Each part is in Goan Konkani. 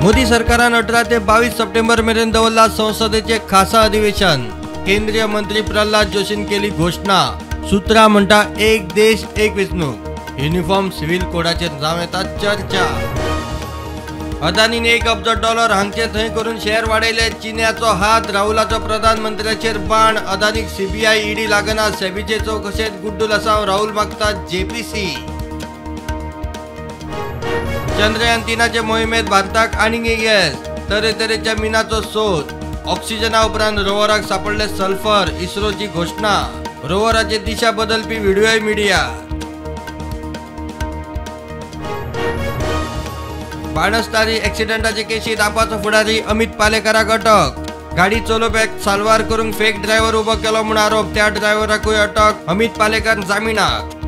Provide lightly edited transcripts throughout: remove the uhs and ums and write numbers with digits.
मोदी सरकारान 18 ते 22 सप्टेंबर मेरेन दवरला संसदेचे खासा अधिवेशन. केंद्रीय मंत्री प्रल्हाद जोशीन केली घोषणा. सूत्रां म्हणटा एक देश एक वेंचणूक. युनिफॉर्म सिव्हिल कोडाचेर जावं येता चर्चा. अदानीन 1 अब्ज डॉलर हांगचे थंय करून शेअर वाडयले. चीन्याचो हात, राहुलाचो प्रधानमंत्र्याचेर बाण. अदानीक सीबीआय ईडी लागना. सेबीचे चवकशेंत गुड्डू लसांव. राहुल मागता जेपीसी. चंद्रयान 3 मोहिमेत भारताक आनीक एक येस. तरेतरेच्या मिनाचो सोद. ऑक्सिजना उपरांत रोवराक सापडले सल्फर. इस्रोची घोषणा. रोवराची दिशा बदलपी व्हिडिओय मिडिया. बाणस्तारी ॲक्सिडेंटाचे केशीत आपाचो फुडारी अमित पालेकराक अटक. गाडी चलोवप्याक साल्वार करूंक फेक ड्रायव्हर उबो केलो म्हूण आरोप. त्या ड्रायव्हराकूय अटक. अमित पालेकर जामिनाक.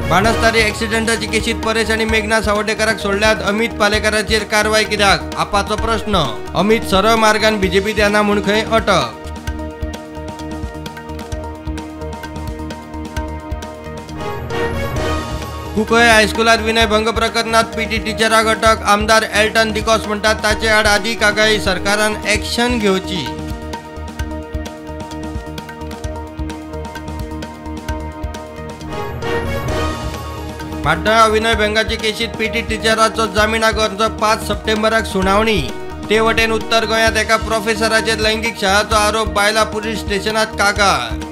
बाणस्तारी ॲक्सिडेंटाचे केशीत परेश आनी मेघना सावर्डेकाराक सोडल्यात. अमित पालेकराचेर कारवाय कित्याक? आपाचो प्रश्न. अमित सरळ मार्गान बीजेपीत येना म्हूण खंय अटक. कुंकळे हायस्कुलात विनयभंग प्रकरणात पीटी टिचराक अटक. आमदार एल्टन डिकॉस म्हणटात ताचे आड आदी कागाळी. सरकारान ॲक्शन घेवची. माड्डोळा विनयभंगाचे केशीत पीटी टिचराचो जामिनाक अर्ज 5 सप्टेंबराक सुनावणी. ते वटेन उत्तर गोंयांत एका प्रोफेसराचेर लैंगीक छळाचो आरोप. बायला पुलीस स्टेशनात कागाळ.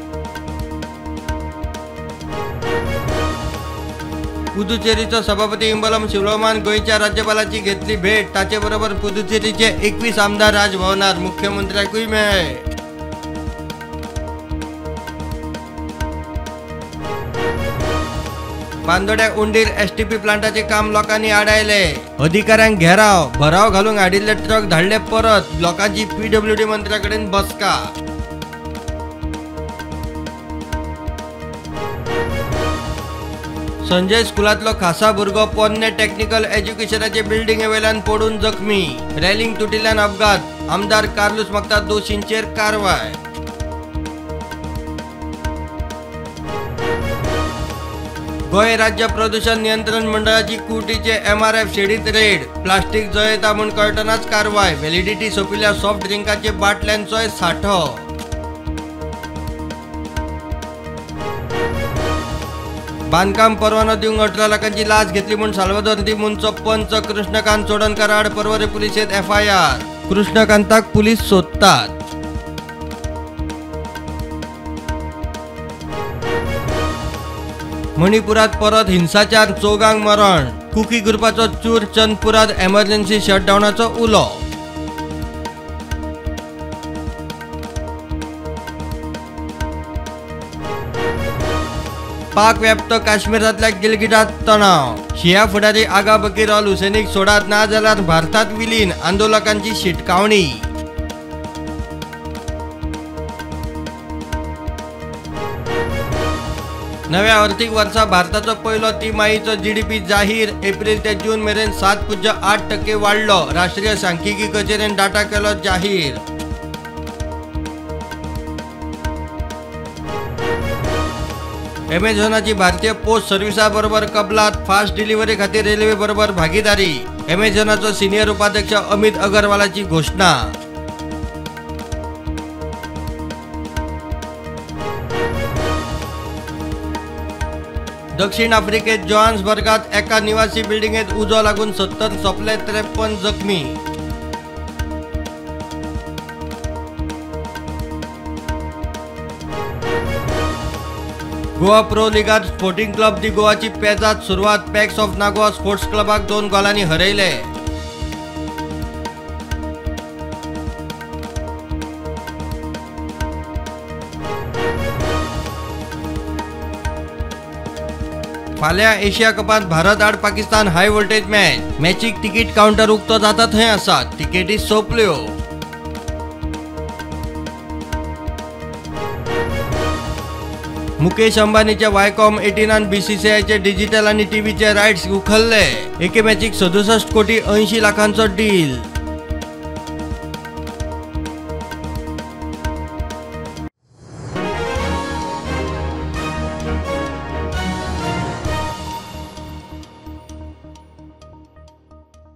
पुदुचेरीचो सभापती इंबलम शिवलोमान गोंयच्या राज्यपालाची घेतली भेट. ताचे बरोबर पुदुचेरीचे 21 आमदार राजभवनात मुख्यमंत्र्याकूय मेळ्ळे. बांदोड्या उंडीर एसटीपी प्लांटाचे काम लोकांनी आडायले. अधिकाऱ्यांक घेराव. भराव घालूंक हाडिल्ले ट्रक धाडले परत. लोकांची पीडब्ल्यूडी मंत्र्याकडेन बसका. संजय स्कुलांतलो खासा भुरगो पोन्ने टेक्निकल एज्युकेशनाचे बिल्डिंगे वेल्यान पडून जखमी. रॅलिंग तुटिल्ल्यान अपघात. आमदार कार्लूस मागता दोशींचेर कारवाय. गोंय राज्य प्रदूषण नियंत्रण मंडळाची कुर्टीचे एमआरएफ शेडीत रेड. प्लास्टीक जळयता म्हूण कळटनाच कारवाय. व्हॅलिडिटी सोंपिल्ल्या सॉफ्ट ड्रिंकाचे बाटल्यांचोय सांठो. बांदकाम परवानो दिवंक 18 लाखांची लाच घेतली म्हूण साल्वादोर दी मुंचो पंच कृष्णकांत चोडणकर आड पर्वरे पुलिसेंत एफआयआर. कृष्णकांताक पुलीस सोदतात. मणिपुरात परत हिंसाचार. चौगांक मरण. कुकी ग्रुपाचो चूर चंदपुरात एमर्जन्सी शटडावनाचो उलो. पाक व्याप्त काश्मीरांतल्या गिलगिटात तणाव. शिया फुडारी आगा बकीर अल हुसेनीक सोडात ना जाल्यार भारतात विलीन. आंदोलकांची शिटकावणी. नव्या आर्थिक वर्षा भारताचो पयलो तिमाहीचो जीडीपी जाहीर. एप्रिल ते जून मेरेन 7.8% वाडलो. राष्ट्रीय सांख्यिकी कचेरेन डाटा केलो जाहीर. एमेझॉनाची भारतीय पोस्ट सर्व्हिसा बरोबर कबलात. फास्ट डिलिव्हरी खातीर रेल्वे बरोबर भागीदारी. एमेझॉनाचो सिनियर उपाध्यक्ष अमित अगरवालाची घोषणा. दक्षिण आफ्रिकेत जोहान्सबर्गात एका निवासी बिल्डिंगेत उजो लागून 70 सोंपले, 53 जखमी. गोवा प्रो लिगात स्पोर्टिंग क्लब दी गोवाची पेजात सुरवात. पॅक्स ऑफ नागोवा स्पोर्ट्स क्लबाक 2 गोलांनी हरयले. फाल्यां एशिया कपांत भारत आड पाकिस्तान हाय व्होल्टेज मॅच. मॅचीक तिकीट कावंटर उक्तो जाता थंय आसा. तिकेटी सोंपल्यो. मुकेश अंबानीच्या वायकॉम 18 बीसीसीआयचे डिजिटल आणि टीव्हीचे राईट्स उखलले. एके मॅचीक 67 कोटी 80 लाखांचो डील.